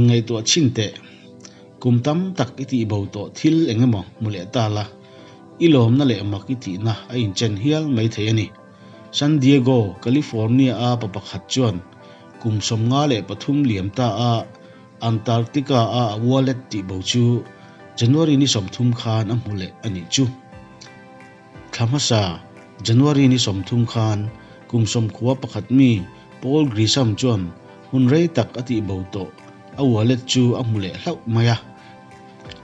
Han ngaihtuah chhin teh. Kum tam tak i tihbo tawh thil eng emaw hmu leh ta la, i lawmna leh mak i tihna a inchen hial mai thei a ni. San Diego, California-a pa pakhat chuan kum 53 liam ta a Antarctica-a a wallet tihbo chu January ni 30 khan a hmu leh a nih chu. Thla hmasa, January ni 30 khan kum 91 mi Paul Grisham chuan hun rei tak a tihbo tawh a wallet chu a hmu leh hlauh mai a.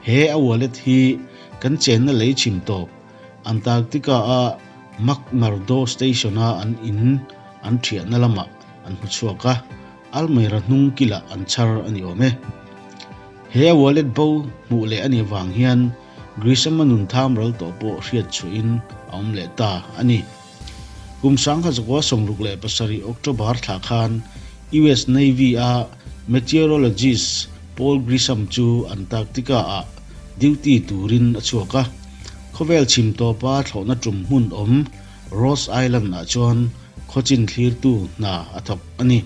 He a wallet hi kan chenna lei chhim tawp Antarctica-a McMurdo Station-a an in an thiahna lamah an hmu chhuak a, Almeida hnung kilah an chhar a ni awm e. He a wallet bo hmuh leh a nih vang hian Grisham-a nun tham ral tawh pawh hriat chhuahin a awm leh ta a ni. Kum 1967 October thla khan US Navy-a meteorologist Paul Grisham chu Antarctica-ah duty turin a chhuak a. Khawvel chhim tawpa thlawhna tum hmun awm Ross Island-ah chuan khawchin thlirtu hna a thawk a ni.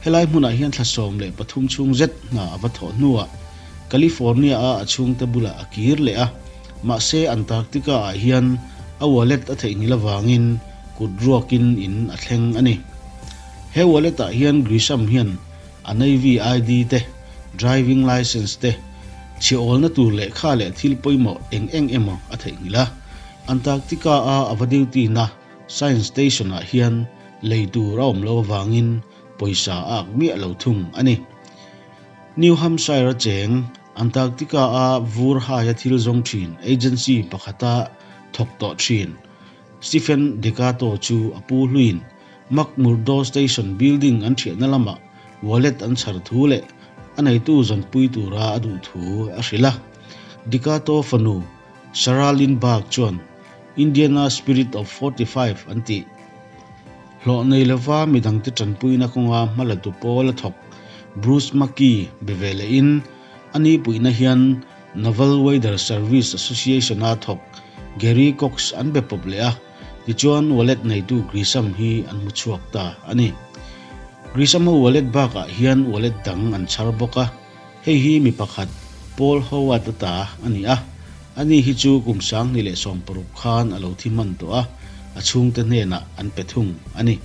Helai hmunah hian thla 13 chhung zet hna a va thawh hnuah California-a a chhungte bulah a kir leh a, mahse Antarctica-ah hian a wallet a theihnghilh avangin kut ruakin in a thleng a ni. He wallet-ah hian Grisham hian a Navy ID te, driving licence te, chhiahawlna tur lehkha leh thil pawimawh eng eng emaw a theihnghilh a. Antarctica-a a va duty-na Science Station-ah hian lei tur a awm loh avangin pawisa a ak miah lo thung a ni. New Hampshire-a cheng, Antarctica-a vur haia thil zawng thin agency pakhata thawk tawh thin Stephen Decato chu a pu hluin McMurdo Station building an thiahna lamah wallet an chhar thu leh a neitu zawnpui tura a duh thu a hrilh a. Decato fanu Sarah Lindbergh chuan Indiana Spirit of 45 an tih. Hlawh nei lova midangte tanpuina kawnga hmalatu pawl a thawk Bruce Mackey be ve lehin a ni puihna hian Naval Weather Service Association-a thawk Gary Cox an be pawp leh a, tichuan wallet neitu Grisham hi an hmu chhuak ta a ni. Grisham-a wallet bakah hian wallet dang an chhar bawk a, hei hi mi pakhat Paul Howard-a ta a ni a, ani hi chu kum 2016 khan a lo thi hman tawh a, a chhungte hnenah an pe thung a ni.